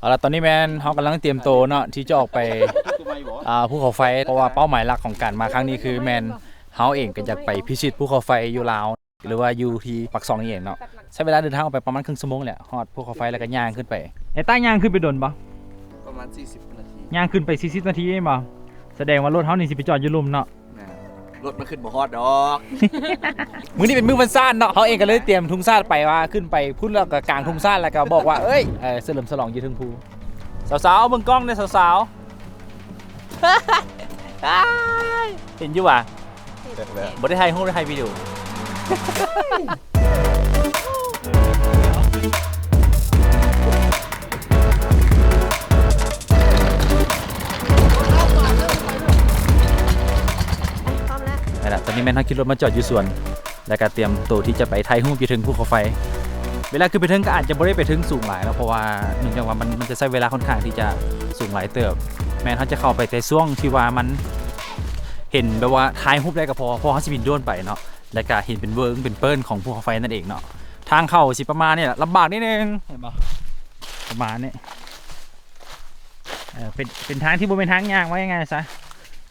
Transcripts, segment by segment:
ເອົາລະ ຕອນນີ້ແມ່ນເຮົາກຳລັງຕຽມໂຕເນາະ ທີ່ຈະອອກໄປ ອ່າ ພູເຂົາໄຟ ເພາະວ່າເປົ້າໝາຍຫຼັກຂອງການມາຄັ້ງນີ້ ຄືແມ່ນເຮົາເອງກໍຢາກໄປພິຊິດພູເຂົາໄຟຢູ່ລາວ ຫຼືວ່າຢູ່ທີ່ປາກຊ່ອງນີ້ເອງເນາະ. ໃຊ້ເວລາເດີນທາງອອກໄປປະມານເຄິ່ງຊົ່ວໂມງແຫຼະ ຮອດພູເຂົາໄຟ ແລ້ວກໍຍ່າງຂຶ້ນໄປ. ແອຕ້າຍ່າງຂຶ້ນໄປດົນບໍ່? ປະມານສີ່ສິບນາທີ. ຍ່າງຂຶ້ນໄປສີ່ສິບນາທີແມ່ນບໍ່? ສະແດງວ່າລົດເຮົານີ້ຊິໄປຈອດຢູ່ລຸ່ມເນາະ. ແມ່ນ ລົດມັນຂຶ້ນບໍ່ຮອດດອກ. ມື້ນີ້ເປັນມື້ວັນຊາດເນາະ ເຮົາເອງກໍເລີຍຕຽມທຸງຊາດໄປ ວ່າຂຶ້ນໄປພຸ້ນແລ້ວກໍກາງທຸງຊາດ ແລ້ວກໍບອກວ່າ ເອີຍ ເອີ ສະເຫຼີມສະຫຼອງຢູ່ເທິງພູ. ສາວໆ ເບິ່ງກ້ອງແດ່ ສາວໆ. ເຫັນຢູ່ຫວາ? ເຫັນແລ້ວ ບໍ່ໄດ້ຖ່າຍຮູບ ໄດ້ຖ່າຍວິດີໂອ. ໄປລະ ຕອນນີ້ແມ່ນເຮົາຂີ່ລົດມາຈອດຢູ່ສວນ ແລ້ວກໍຕຽມໂຕທີ່ຈະໄປຖ່າຍຮູບຢູ່ເທິງພູເຂົາໄຟ. ເວລາຂຶ້ນໄປເທິງກໍອາດຈະບໍ່ໄດ້ໄປເທິງສູງຫຼາຍເນາະ ເພາະວ່າເນື່ອງຈາກວ່າມັນ ມັນຈະໃຊ້ເວລາຄ່ອນຂ້າງທີ່ຈະສູງຫຼາຍເຕີບ. ແມ່ນເຮົາຈະເຂົ້າໄປແຕ່ຊ່ວງທີ່ວ່າມັນເຫັນແບບວ່າຖ່າຍຮູບໄດ້ກໍພໍ ເພາະເຮົາຊິບິນໂດຣນໄປເນາະ ແລ້ວກໍເຫັນເປັນເວີງເປັນເປີ້ນຂອງພູເຂົາໄຟນັ້ນເອງເນາະ. ທາງເຂົ້າຊິປະມານນີ້ແຫຼະ ລຳບາກນິດໜຶ່ງ ເຫັນບໍ່? ປະມານນີ້ ເອີ ເປັນ ເປັນທາງທີ່ບໍ່ແມ່ນທາງຍ່າງ ວ່າງ່າຍໆຊະ.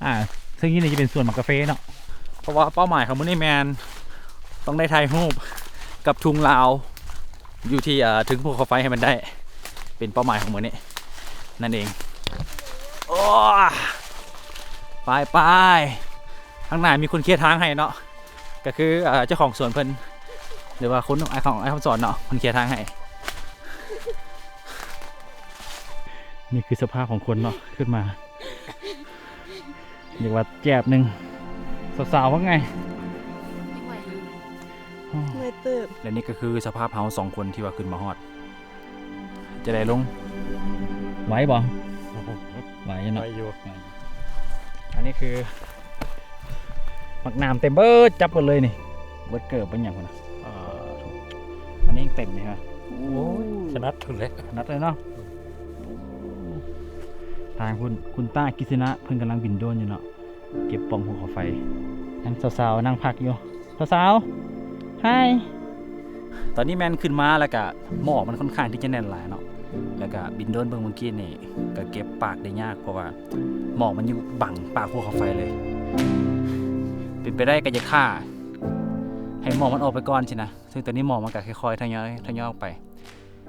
ອ່າ ເຊິ່ງຢູ່ນີ້ຈະເປັນສວນໝາກກາເຟເນາະ ເພາະວ່າເປົ້າໝາຍຂອງມື້ນີ້ແມ່ນຕ້ອງໄດ້ຖ່າຍຮູບກັບທຸງລາວ ຢູ່ທີ່ ເອີ ເທິງພູເຂົາໄຟໃຫ້ມັນໄດ້ ເປັນເປົ້າໝາຍຂອງມື້ນີ້ນັ້ນເອງ. ໂອ້ ໄປໆ ທາງໜ້າມີຄົນເຄຍທາງໃຫ້ເນາະ ກໍຄື ເອີ ເຈົ້າຂອງສວນເພິ່ນ ຫຼືວ່າຄົນອ້າຍຂອງອ້າຍຄຳສອນເນາະ ເພິ່ນເຄຍທາງໃຫ້. ນີ້ຄືສະພາບຂອງຄົນເນາະ ຂຶ້ນມາ ຮຽກວ່າແຈບໜຶ່ງ. ສາວໆ ວ່າໄງ? ເມື່ອຍເຕີບ. ແລະນີ້ກໍຄືສະພາບເຮົາສອງຄົນທີ່ວ່າຂຶ້ນມາຮອດ. ຈະໄດ້ລົງ ໄຫວບໍ່? ໄຫວຢູ່ເນາະ ໄຫວຢູ່. ອັນນີ້ຄືໝາກໜາມເຕັມເບີດ ຈັບເບີດເລີຍນີ້ ເບີດເກີບເບີດຫຍັງພຸ້ນນະ. ອ່າ ອັນນີ້ຍັງເຕັມຢູ່ນະ. ໂອ້ຍ ໂອ້ຍ ຖະໜັດເລີຍ ຖະໜັດເລີຍເນາະ. ທາງພຸ້ນ ຄຸນຕ້າ ກິດສະນະ ເພິ່ນກຳລັງບິນໂດຣນຢູ່ເນາະ ເກັບປ່ອງພູເຂົາໄຟ. ຍັງສາວໆ ນັ່ງພັກຢູ່. ສາວໆ ຮາຍ. ຕອນນີ້ແມ່ນຂຶ້ນມາແລ້ວກະໝອກມັນຄ່ອນຂ້າງທີ່ຈະແໜ້ນຫຼາຍເນາະ ແລ້ວກະບິນໂດຣນເບິ່ງເມື່ອກີ້ນີ້ກະເກັບປາກໄດ້ຍາກ ເພາະວ່າໝອກມັນຢູ່ບັງປາກພູເຂົາໄຟເລີຍ. ເປັນໄປໄດ້ກະຢາກຖ້າໃຫ້ໝອກມັນອອກໄປກ່ອນຊີ້ນະ ເຊິ່ງຕອນນີ້ໝອກມັນກະຄ່ອຍໆ ທະຍອຍ ທະຍອຍອອກໄປ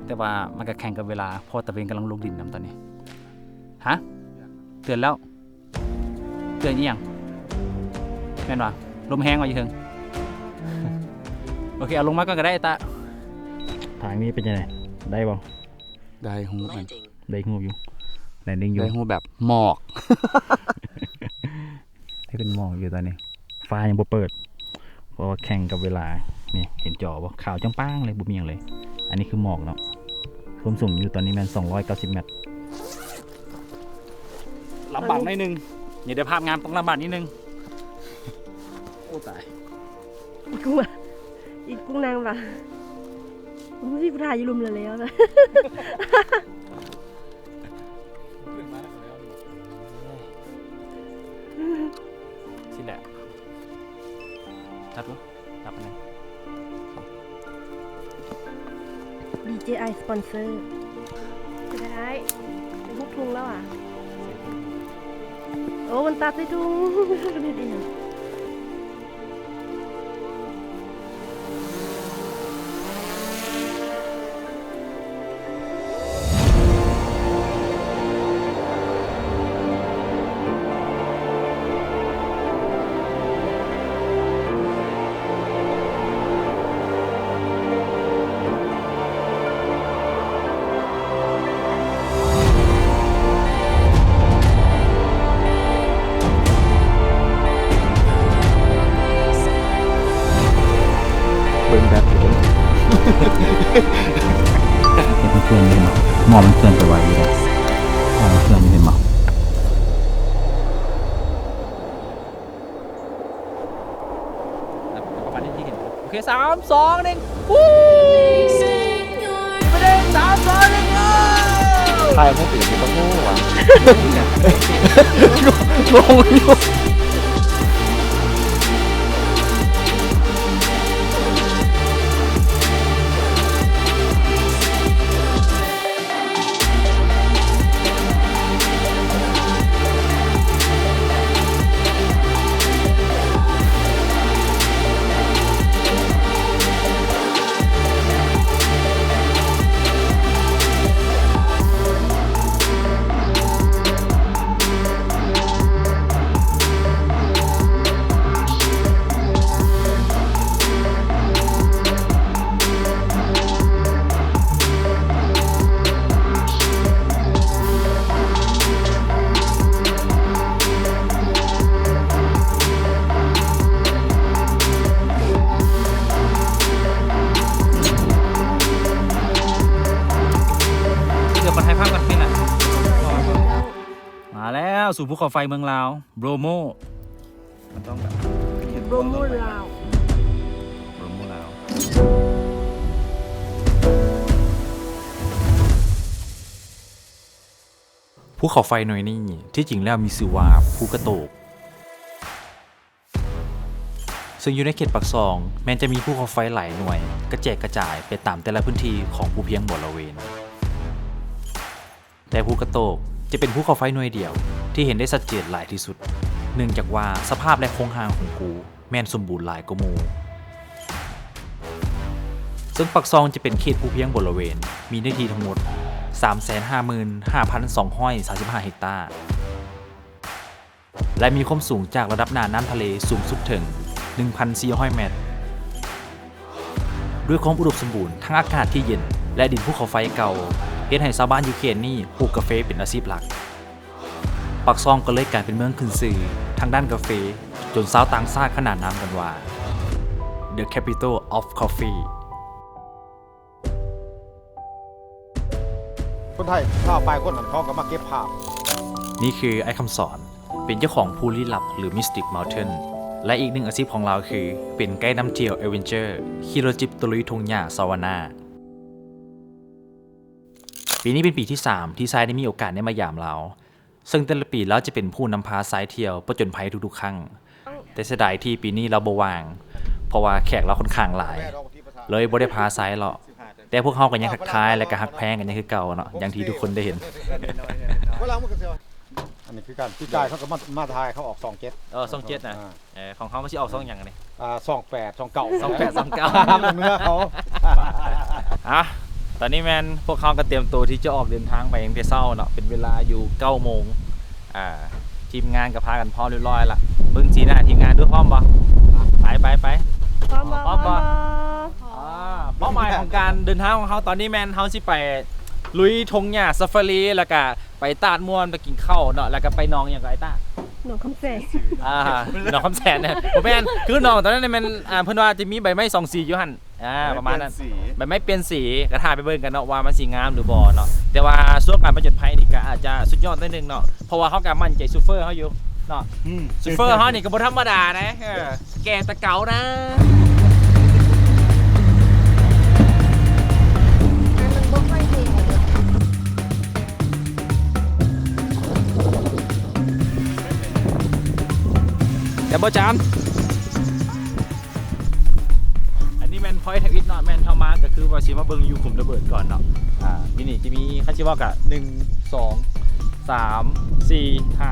ແຕ່ວ່າມັນກະແຂ່ງກັບເວລາ ເພາະວ່າຕາເວັນກຳລັງລົງດິນນຳຕອນນີ້. ຮະ? ເຕືອນແລ້ວ. ເຕືອນອີ່ຫຍັງ? ແມ່ນບໍ່? ລົມແຮງວ່າຢູ່ເທິງ. ໂອເຄ ເອົາລົງມາກ່ອນກໍໄດ້ຕາ. ທາງນີ້ເປັນຈັ່ງໃດ? ໄດ້ບໍ່? ໄດ້ຮູບມັນ ໄດ້ຮູບຢູ່ ແລນດິ້ງຢູ່ ໄດ້ຮູບແບບໝອກ ໃຫ້ເປັນໝອກຢູ່ຕອນນີ້. ຟ້າຍັງບໍ່ເປີດ ເພາະວ່າແຂ່ງກັບເວລາ. ນີ້ເຫັນຈໍບໍ່? ຂາວຈ້ຳປາງເລີຍ ບໍ່ມີຫຍັງເລີຍ. ອັນນີ້ຄືໝອກເນາະ. ຄວາມສູງຢູ່ຕອນນີ້ແມ່ນສອງຮ້ອຍເກົ້າສິບແມັດ. ລຳບາກໜ້ອຍໜຶ່ງ ຢາກໄດ້ພາບງາມຕ້ອງລຳບາກນິດໜຶ່ງ. ໂອ້ຕາຍ ອີກຸ້ງ ອີກຸ້ງນາງວ່າ ມື້ທີ່ກູຖ່າຍຢູ່ລຸ່ມແລ້ວໆ ຊິແຫຼະ ຈັບເນາະ ຈັບອັນນັ້ນ ດີເຈໄອ ສະປອນເຊີ ເປັນໄດ້ໄດ້ ເປັນຮູບທຸງແລ້ວຫວາ? ໂອ້ ມັນຕັດໃສ່ທຸງ ເຮັດອີ່ຫຍັງ? ເບິ່ງແບບ ເຫັນເພື່ອນຢູ່ເນາະ ໝໍມັນເຄື່ອນໄປໄວຢູ່ເນາະ ໝໍມັນເຄື່ອນຢູ່ ເຫັນບໍ່? ປະມານນີ້ທີ່ເຫັນ. ໂອເຄ ສາມ ສອງ ໜຶ່ງ ວູ້ ໄປເລີຍ ສາມ ສອງ ໜຶ່ງ ເອີ ຖ່າຍຮູບອີກບໍ່ຮູ້ຫວາ ງົງຢູ່. ຖ່າຍພາບກັນພີ້ນະ. ມາແລ້ວ ສູ່ພູເຂົາໄຟເມືອງລາວ ໂບຣໂມ. ມັນຕ້ອງແບບ ໂບຣໂມລາວ ໂບຣໂມລາວ. ພູເຂົາໄຟໜ່ວຍນີ້ ທີ່ຈິງແລ້ວມີຊື່ວ່າພູກະໂຕກ ເຊິ່ງຢູ່ໃນເຂດປາກຊ່ອງ ແມ່ນຈະມີພູເຂົາໄຟຫຼາຍໜ່ວຍ ກະແຈກກະຈາຍໄປຕາມແຕ່ລະພື້ນທີ່ຂອງພູພຽງບໍລະເວນ. ແຕ່ພູກະໂຕກຈະເປັນພູເຂົາໄຟໜ່ວຍດຽວທີ່ເຫັນໄດ້ຊັດເຈນຫຼາຍທີ່ສຸດ, ເນື່ອງຈາກວ່າສະພາບ ແລະ ໂຄງຮ່າງຂອງພູແມ່ນສົມບູນຫຼາຍກວ່າໝູ່. ເຊິ່ງປາກຊ່ອງຈະເປັນເຂດພູພຽງບໍລະເວນ, ມີເນື້ອທີ່ທັງໝົດ ສາມແສນຫ້າໝື່ນຫ້າພັນສອງຮ້ອຍສາມສິບຫ້າເຮັກຕາ. ແລະ ມີຄວາມສູງຈາກລະດັບໜ້ານ້ຳທະເລສູງສຸດເຖິງ ໜຶ່ງພັນສີ່ຮ້ອຍແມັດ. ດ້ວຍຄວາມອຸດົມສົມບູນທັງອາກາດທີ່ເຢັນ ແລະ ດິນພູເຂົາໄຟເກົ່າ, ເຮັດໃຫ້ຊາວບ້ານຢູ່ເຂດນີ້ປູກກາເຟເປັນອາຊີບຫຼັກ. ປາກຊ່ອງກໍເລີຍກາຍເປັນເມືອງຂຶ້ນຊື່ທາງດ້ານກາເຟ, ຈົນຊາວຕ່າງຊາດຂະໜານນາມກັນວ່າ The Capital of Coffee. ຄົນໄທ ຊາວປາຍຄົນນັ້ນ ເຂົາກໍມາເກັບພາບ. ນີ້ຄືອ້າຍຄຳສອນ ເປັນເຈົ້າຂອງພູລີ້ລັບ ຫຼື Mystic Mountain ແລະ ອີກໜຶ່ງອາຊີບຂອງລາວຄື ເປັນໄກນຳທ່ຽວ Adventure ຂີ່ລົດຈິບຕະລຸຍທົ່ງຫຍ້າ Savannah. ປີນີ້ເປັນປີທີສາມ ທີ່ຊາຍໄດ້ມີໂອກາດໄດ້ມາຢາມລາວ. ເຊິ່ງແຕ່ລະປີລາວຈະເປັນຜູ້ນຳພາຊາຍທ່ຽວປະຈົນໄພທຸກໆຄັ້ງ, ແຕ່ເສຍດາຍທີ່ປີນີ້ລາວບໍ່ວ່າງ ເພາະວ່າແຂກລາວຂ້ອນຂ້າງຫຼາຍ ເລີຍບໍ່ໄດ້ພາຊາຍເລາະ. ແຕ່ພວກເຮົາກໍຍັງທັກທາຍ ແລະ ກໍຮັກແພງກັນຍັງຄືເກົ່າເນາະ, ຢ່າງທີ່ທຸກຄົນໄດ້ເຫັນ. ອັນນີ້ຄືກັນ ປີກາຍເຂົາກໍມາ ມາຖ່າຍ ເຂົາອອກຊ່ອງເຈັດ. ເອີ ຊ່ອງເຈັດນະ. ອ່າ ເອີ ຂອງເຮົາມັນຊິອອກຊ່ອງຫຍັງອັນນີ້? ອ່າ ຊ່ອງແປດ ຊ່ອງເກົ້າ ຊ່ອງແປດ ຊ່ອງເກົ້າ ເໜືອເຂົາ. ອ່ະ ຕອນນີ້ແມ່ນພວກເຮົາກໍຕຽມໂຕທີ່ຈະອອກເດີນທາງໄປຕັ້ງແຕ່ເຊົ້າເນາະ, ເປັນເວລາຢູ່ເກົ້າໂມງ. ອ່າ ທີມງານກໍພາກັນພ້ອມຮຽບຮ້ອຍລະ. ເບິ່ງສີໜ້າທີມງານດູ ພ້ອມບໍ່? ໄປ ໄປ ໄປ. ພ້ອມບໍ່? ພ້ອມບໍ່? ອ່າ ເປົ້າໝາຍຂອງການເດີນທາງຂອງເຮົາຕອນນີ້ແມ່ນເຮົາຊິໄປລຸຍທົ່ງຫຍ້າຊາຟາຣີ ແລ້ວກະ ໄປຕາດມ່ວນ ໄປກິນເຂົ້າເນາະ, ແລ້ວກໍໄປໜອງຫຍັງກໍ ໄອ້ຕາ? ໜອງຄຳແສນ. ອ່າ ໜອງຄຳແສນນະ ບໍ່ແມ່ນ, ຄືໜອງຕອນນັ້ນນະແມ່ນ ອ່າ ເພິ່ນວ່າຈະມີໃບໄມ້ສອງສີຢູ່ຫັ້ນ ອ່າ ປະມານນັ້ນ. ໃບໄມ້ປ່ຽນສີ ກໍຖ້າໄປເບິ່ງກັນເນາະ ວ່າມັນຊິງາມຫຼືບໍ່ເນາະ, ແຕ່ວ່າຊ່ວງການປະຈົນໄພນີ້ກໍອາດຈະສຸດຍອດໜ້ອຍໜຶ່ງເນາະ, ເພາະວ່າເຮົາກໍໝັ້ນໃຈໂຊເຟີເຮົາຢູ່ເນາະ. ອືມ ໂຊເຟີເຮົານີ້ກໍບໍ່ທຳມະດານະ. ເອີ ແກ່ແຕ່ເກົ່ານະ. ແຕ່ບໍ່ຈານ ອັນນີ້ແມ່ນພອຍທຳອິດເນາະ, ແມ່ນເຮົາມາກໍຄືວ່າຊິມາເບິ່ງຢູ່ຂຸມລະເບີດກ່ອນເນາະ. ອ່າ ຢູ່ນີ້ຈະມີ ຄັນຊິເວົ້າກໍ ໜຶ່ງ ສອງ ສາມ ສີ່ ຫ້າ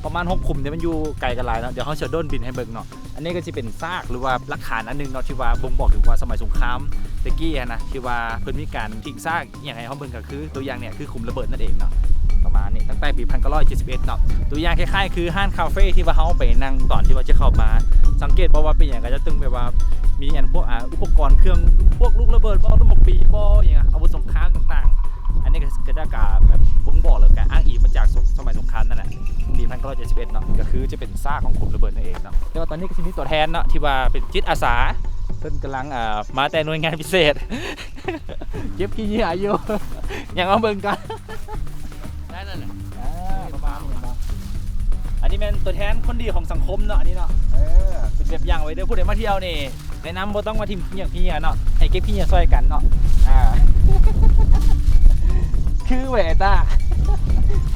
ປະມານຫົກຂຸມ, ແຕ່ມັນຢູ່ໄກກັນຫຼາຍເນາະ. ດຽວເຮົາຊິໂດຣນບິນໃຫ້ເບິ່ງເນາະ. ອັນນີ້ກໍຊິເປັນຊາກ ຫຼືວ່າຫຼັກຖານອັນໜຶ່ງເນາະ ທີ່ວ່າບົ່ງບອກເຖິງວ່າສະໄໝສົງຄາມແຕ່ກີ້ຫັ້ນນະ ທີ່ວ່າເພິ່ນມີການຖິ້ມຊາກອີ່ຫຍັງໃຫ້ເຮົາເບິ່ງ ກໍຄືຕົວຢ່າງນີ້ຄືຂຸມລະເບີດນັ້ນເອງເນາະ ປະມານນີ້ ຕັ້ງແຕ່ປີພັນເກົ້າຮ້ອຍເຈັດສິບເອັດເນາະ. ຕົວຢ່າງຄ້າຍໆຄືຮ້ານຄາເຟທີ່ວ່າເຮົາໄປນັ່ງຕອນທີ່ວ່າຈະເຂົ້າມາ, ສັງເກດບໍ່ວ່າເປັນຫຍັງ ກໍຈະຕ້ອງແບບວ່າມີອັນພວກ ອ່າ ອຸປະກອນເຄື່ອງ ພວກລູກລະເບີດບໍ່ ລູກໝາກປີບໍ່ ຫຍັງ ອາວຸດສົງຄາມຕ່າງໆ. ອັນນີ້ກໍ ກໍຈະກະແບບບົ່ງບອກ ແລ້ວກະອ້າງອີງມາຈາກ ສ- ສະໄໝສົງຄາມນັ້ນແຫຼະ ປີພັນເກົ້າຮ້ອຍເຈັດສິບເອັດເນາະ, ກໍຄືຈະເປັນຊາກຂອງຂຸມລະເບີດນັ້ນເອງເນາະ. ແຕ່ວ່າຕອນນີ້ກໍຊິມີຕົວແທນເນາະ ທີ່ວ່າເປັນຈິດອາສາ ເພິ່ນກຳລັງ ອ່າ ມາແຕ່ໜ່ວຍງານພິເສດ ເກັບຂີ້ເຫຍື້ອຢູ່ ຍັງມາເບິ່ງກ່ອນ ໄດ້ແລ້ວແຫຼະ. ອ່າ ປະມານນີ້ເນາະ, ອັນນີ້ແມ່ນຕົວແທນຄົນດີຂອງສັງຄົມເນາະ ອັນນີ້ເນາະ. ເອີ ເປັນແບບຢ່າງໄວ້ເດີ ຜູ້ໃດມາທ່ຽວນີ້ ແນະນຳບໍ່ຕ້ອງມາຖິ້ມຂີ້ເຫຍື້ອ ຂີ້ເຫຍື້ອເນາະ, ໃຫ້ເກັບຂີ້ເຫຍື້ອຊ່ອຍກັນເນາະ. ອ່າ ຄືເວີຍ ໄອ້ຕາ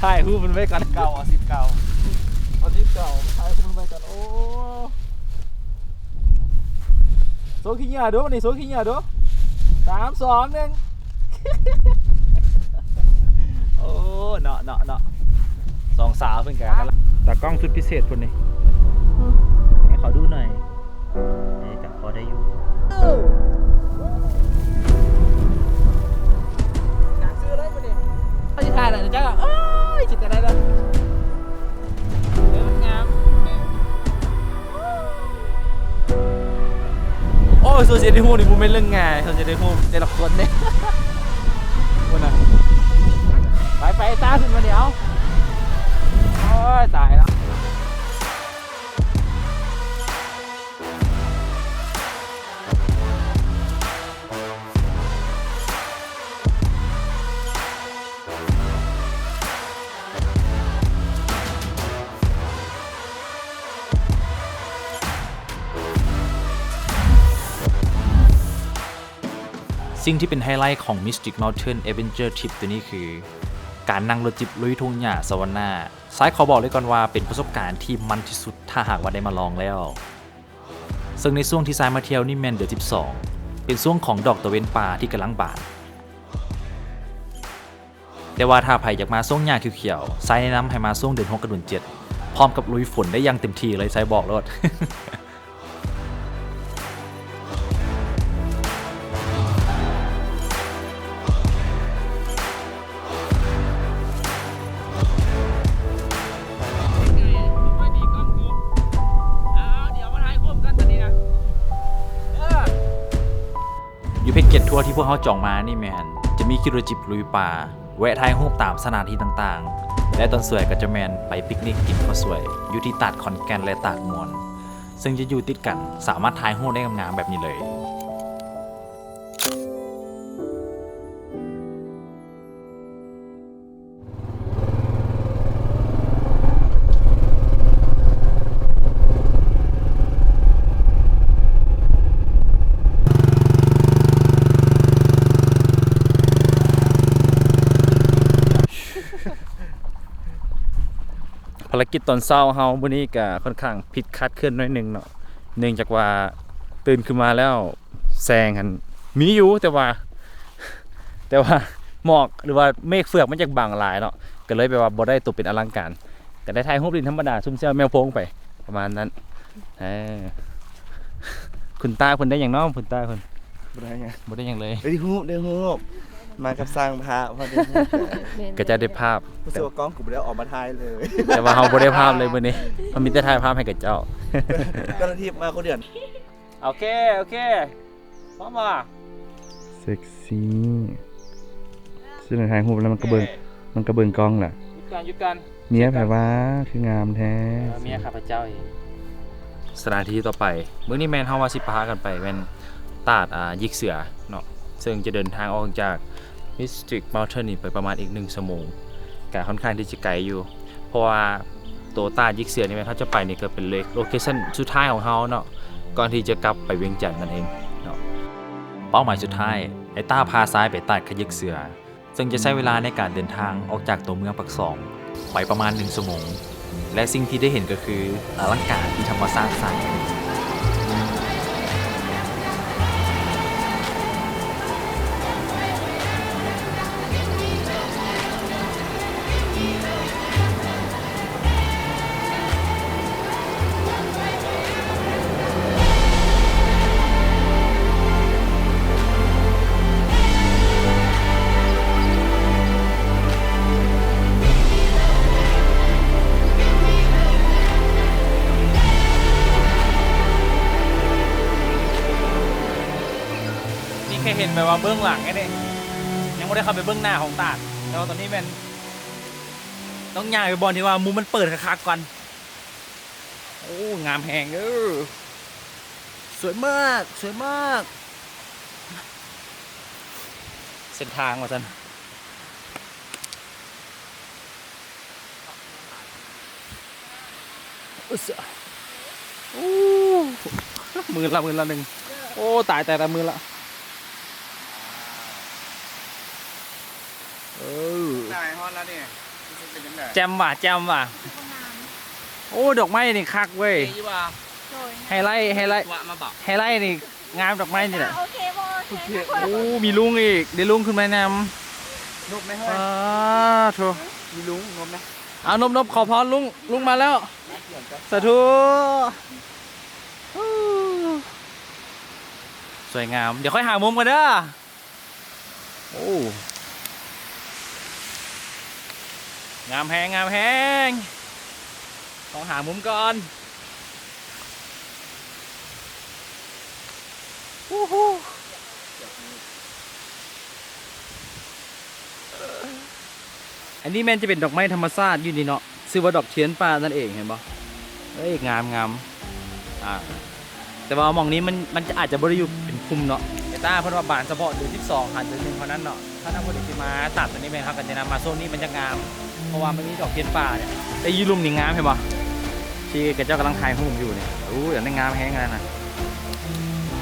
ຖ່າຍຮູບມັນໄວ້ກ່ອນ. ເກົ່າ ອາຊີບເກົ່າ ອາຊີບເກົ່າ ຖ່າຍຮູບມັນໄວ້ກ່ອນ. ໂອ້ ໂຊຂີ້ເຫຍື້ອດູ ບາດນີ້ໂຊຂີ້ເຫຍື້ອດູ. ສາມ ສອງ ໜຶ່ງ. ໂອ້ ເນາະ ເນາະ ເນາະ ສອງສາວເພິ່ນກະ ຕາກ້ອງສຸດພິເສດພຸ້ນນີ້ ອືມ ໃຫ້ຂໍດູໜ່ອຍ. ເອີ ກໍພໍໄດ້ຢູ່. ເຮົາຊິຖ່າຍແລ້ວ ເຈົ້າກໍ ໂອ້ຍ ຊິໄດ້ແລ້ວ. ເອີ ມັນງາມ. ໂອ້ຍ ສ່ວນຊິໄດ້ຮູບນີ້ບໍ່ແມ່ນເລື່ອງງ່າຍ, ສ່ວນຊິໄດ້ຮູບແຕ່ລະຄົນເດ້ ພຸ້ນນະ. ໄປ ໄປ ຕາຂຶ້ນມາດຽວ. ໂອ້ຍ ຕາຍແລ້ວ. ເ ສິ່ງທີ່ເປັນໄຮໄລຂອງ Mystic Mountain Adventure Trip ໂຕນີ້ຄື ການນັ່ງລົດຈິບລຸຍທົ່ງຫຍ້າ Savannah. ຊາຍຂໍບອກເລີຍກ່ອນວ່າເປັນປະສົບການທີ່ມັນທີ່ສຸດ ຖ້າຫາກວ່າໄດ້ມາລອງແລ້ວ. ເຊິ່ງໃນຊ່ວງທີ່ຊາຍມາທ່ຽວນີ້ແມ່ນເດືອນສິບສອງ ເປັນຊ່ວງຂອງດອກຕາເວັນປ່າທີ່ກຳລັງບານ. ແຕ່ວ່າຖ້າໃຜຢາກມາຊ່ວງຫຍ້າຂຽວໆ ຊາຍແນະນຳໃຫ້ມາຊ່ວງເດືອນຫົກກັບເດືອນເຈັດ ພ້ອມກັບລຸຍຝົນໄດ້ຢ່າງເຕັມທີ່ເລີຍ ຊາຍບອກໂລດ. ຢູ່ແພັກເກັດທົວທີ່ພວກເຮົາຈອງມານີ້ແມ່ນ ຈະມີຂີ່ລົດຈິບລຸຍປ່າ ແວະຖ່າຍຮູບຕາມສະຖານທີ່ຕ່າງໆ ແລະ ຕອນສວຍກໍຈະແມ່ນໄປປິກນິກກິນເຂົ້າສວຍ ຢູ່ທີ່ຕາດຂອນແກ່ນ ແລະ ຕາດມ່ວນ ເຊິ່ງຈະຢູ່ຕິດກັນ ສາມາດຖ່າຍຮູບໄດ້ງາມໆແບບນີ້ເລີຍ. ພາລະກິດຕອນເຊົ້າເຮົາມື້ນີ້ກະຂ້ອນຂ້າງຜິດຄາດເຄື່ອນໜ້ອຍໜຶ່ງເນາະ ເນື່ອງຈາກວ່າຕື່ນຂຶ້ນມາແລ້ວ ແສງຫັ້ນມີຢູ່ ແຕ່ວ່າ ແຕ່ວ່າໝອກ ຫຼືວ່າເມກເຟືອກມັນຈະບັງຫຼາຍເນາະ ກໍເລີຍແບບວ່າບໍ່ໄດ້ໂຕເປັນອະລັງການ ກໍໄດ້ຖ່າຍຮູບຫຼິ້ນທຳມະດາ ຊຸມແຊວແມວໂພງໄປ ປະມານນັ້ນ. ເອີ ຄຸນຕາເພິ່ນໄດ້ຫຍັງເນາະ? ຄຸນຕາເພິ່ນ ບໍ່ໄດ້ຫຍັງ ບໍ່ໄດ້ຫຍັງເລີຍ ໄດ້ຮູບ ໄດ້ຮູບ ມາກັບຊ່າງພາບ ພໍໄດ້ຮູບ ແມ່ນ ກະຈະໄດ້ພາບ ຮູ້ສຶກວ່າກ້ອງກູບໍ່ໄດ້ເອົາອອກມາຖ່າຍເລີຍ ແຕ່ວ່າເຮົາບໍ່ໄດ້ພາບເລີຍມື້ນີ້ ເຮົາມີແຕ່ຖ່າຍພາບໃຫ້ກັບເຈົ້າ ເຈົ້າໜ້າທີ່ມາຄົນດຽວ. ໂອເຄ ໂອເຄ ພ້ອມບໍ່? ເຊັກຊີ ຊິໄດ້ຖ່າຍຮູບແລ້ວມັນກໍເບິ່ງ ໂອເຄ ມັນກໍເບິ່ງກ້ອງລະ. ຢຸດກ່ອນ ຢຸດກ່ອນ ເມຍໃຜວະ ຄືງາມແທ້. ເອີ ເມຍຂ້າພະເຈົ້າເອງ. ສະຖານທີ່ຕໍ່ໄປ ມື້ນີ້ແມ່ນເຮົາວ່າຊິພາກັນໄປແມ່ນຕາດ ອ່າ ຢິກເສືອເນາະ ເຊິ່ງຈະເດີນທາງອອກຈາກ Mystic Mountain ນີ້ໄປປະມານອີກໜຶ່ງຊົ່ວໂມງ ກະຂ້ອນຂ້າງທີ່ຈະໄກຢູ່ ເພາະວ່າໂຕຕາດຢິກເສືອນີ້ແມ່ນເຮົາຈະໄປນີ້ກໍເປັນໂລເຄຊັນສຸດທ້າຍຂອງເຮົາເນາະ ກ່ອນທີ່ຈະກັບໄປວຽງຈັນນັ້ນເອງເນາະ. ເປົ້າໝາຍສຸດທ້າຍ ໄອ້ຕ້າພາຊາຍໄປຕາດຂະຢິກເສືອ ເຊິ່ງຈະໃຊ້ເວລາໃນການເດີນທາງອອກຈາກຕົວເມືອງປາກຊ່ອງໄປປະມານໜຶ່ງຊົ່ວໂມງ ແລະ ສິ່ງທີ່ໄດ້ເຫັນກໍຄືອະລັງການທີ່ທຳມະຊາດສ້າງຂຶ້ນ. ນີ້ແຄ່ເຫັນແບບວ່າເບື້ອງຫຼັງແຄ່ນີ້ ຍັງບໍ່ໄດ້ເຂົ້າໄປເບິ່ງໜ້າຂອງຕາດ ແຕ່ວ່າຕອນນີ້ແມ່ນ ຕ້ອງຍ່າງໄປບ່ອນທີ່ວ່າມຸມມັນເປີດຄັກໆກ່ອນ. ໂອ້ ງາມແຮງເດີ ສວຍມາກ ສວຍມາກ ເສັ້ນທາງວ່າຊັ້ນ. ອຶສະ ໂອ້ ໝື່ນລະ ໝື່ນລະໜຶ່ງ ໂອ້ ຕາຍ ຕາຍ ຕາຍ ໝື່ນລະ ເອີ ຕາຍ ຮອດລະນີ້ ແຈ່ມວ່າ ແຈ່ມວ່າ ໂອ້ ດອກໄມ້ນີ້ຄັກເວີຍ ໂດຍ ໄຮໄລ ໄຮໄລ ໄຮໄລນີ້ ງາມດອກໄມ້ນີ້ແຫຼະ ໂອເຄບໍ່ ໂອເຄ ໂອ້ ມີລຸງອີກ ໄດ້ລຸງຂຶ້ນມານຳ ນົບໄໝເຮີ້ຍ ປາໂທ ມີລຸງ ນົບໄໝ ເອົາ ນົບໆ ຂໍພອນລຸງ ລຸງມາແລ້ວ ສາທຸ ສວຍງາມ ດຽວຄ່ອຍຫາມຸມກັນເດີ. ໂອ້ ງາມແຮງ ງາມແຮງ ຕ້ອງຫາມຸມກ່ອນ ອູ້ຫູ ອັນນີ້ແມ່ນຈະເປັນດອກໄມ້ທຳມະຊາດຢູ່ນີ້ເນາະ ຊື່ວ່າດອກທຽນປ່ານັ້ນເອງ ເຫັນບໍ່? ເອີຍ ງາມ ງາມ ອ່າ ແຕ່ວ່າໝ່ອງນີ້ມັນ ມັນຈະ ອາດຈະບໍ່ໄດ້ຢູ່ເປັນກຸ່ມເນາະ ແຕ່ຖ້າເພິ່ນວ່າບານສະເພາະເດືອນສິບສອງຫາເດືອນໜຶ່ງເທົ່ານັ້ນເນາະ ຖ້ານຳຜູ້ໃດຊິມາຕາດຕົວນີ້ແມ່ນເຮົາກໍແນະນຳມາໂຊນນີ້ມັນຈະງາມ ເພາະວ່າມັນມີດອກທຽນປ່ານີ້ ແຕ່ຢູ່ລຸ່ມນີ້ງາມ ເຫັນບໍ່? ທີ່ເຂົາເຈົ້າກຳລັງຖ່າຍຮູບຢູ່ນີ້ ໂອ້ຍ ອັນນີ້ງາມແຮງອັນນັ້ນນະ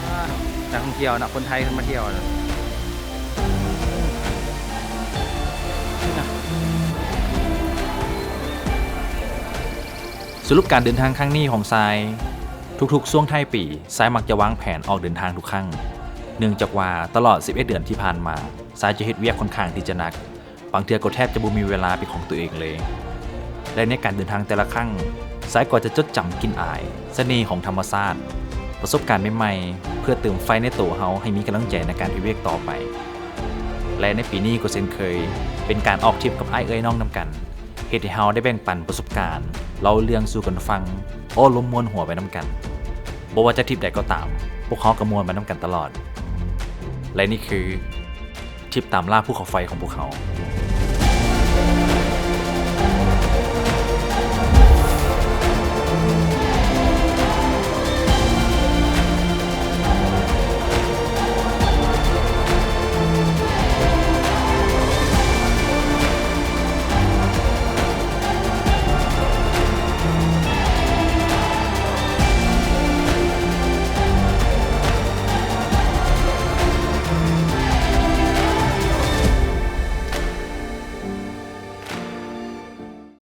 ອ່າ ນັກທ່ອງທ່ຽວເນາະ ຄົນໄທເພິ່ນມາທ່ຽວນະ. ສະຫຼຸບການເດີນທາງຄັ້ງນີ້ຂອງຊາຍ, ທຸກໆຊ່ວງທ້າຍປີ, ຊາຍມັກຈະວາງແຜນອອກເດີນທາງທຸກຄັ້ງ, ເນື່ອງຈາກວ່າຕະຫຼອດສິບເອັດເດືອນທີ່ຜ່ານມາ, ຊາຍຈະເຮັດວຽກຂ້ອນຂ້າງທີ່ຈະໜັກ, ບາງເທື່ອກໍແທບຈະບໍ່ມີເວລາເປັນຂອງຕົວເອງເລີຍ. ແລະ ໃນການເດີນທາງແຕ່ລະຄັ້ງ, ຊາຍກໍຈະຈົດຈຳກິ່ນອາຍ, ສະເໜ່ຂອງທຳມະຊາດ, ປະສົບການໃໝ່ໆ ເພື່ອເຕີມໄຟໃນໂຕເຮົາໃຫ້ມີກຳລັງໃຈໃນການເຮັດວຽກຕໍ່ໄປ. ແລະ ໃນປີນີ້ກໍເຊັ່ນເຄີຍ, ເປັນການອອກທຣິບກັບອ້າຍເອື້ອຍນ້ອງນຳກັນ, ເຮັດໃຫ້ເຮົາໄດ້ແບ່ງປັນປະສົບການ, ເລົ່າເລື່ອງສູ່ກັນຟັງ, ໂອ້ລົມມ່ວນຫົວໄປນຳກັນ. ບໍ່ວ່າຈະທຣິບໃດກໍຕາມ, ພວກເຮົາກໍມ່ວນໄປນຳກັນຕະຫຼອດ. ແລະ ນີ້ຄື ທຣິບຕາມລ່າພູເຂົາໄຟຂອງພວກເຮົາ.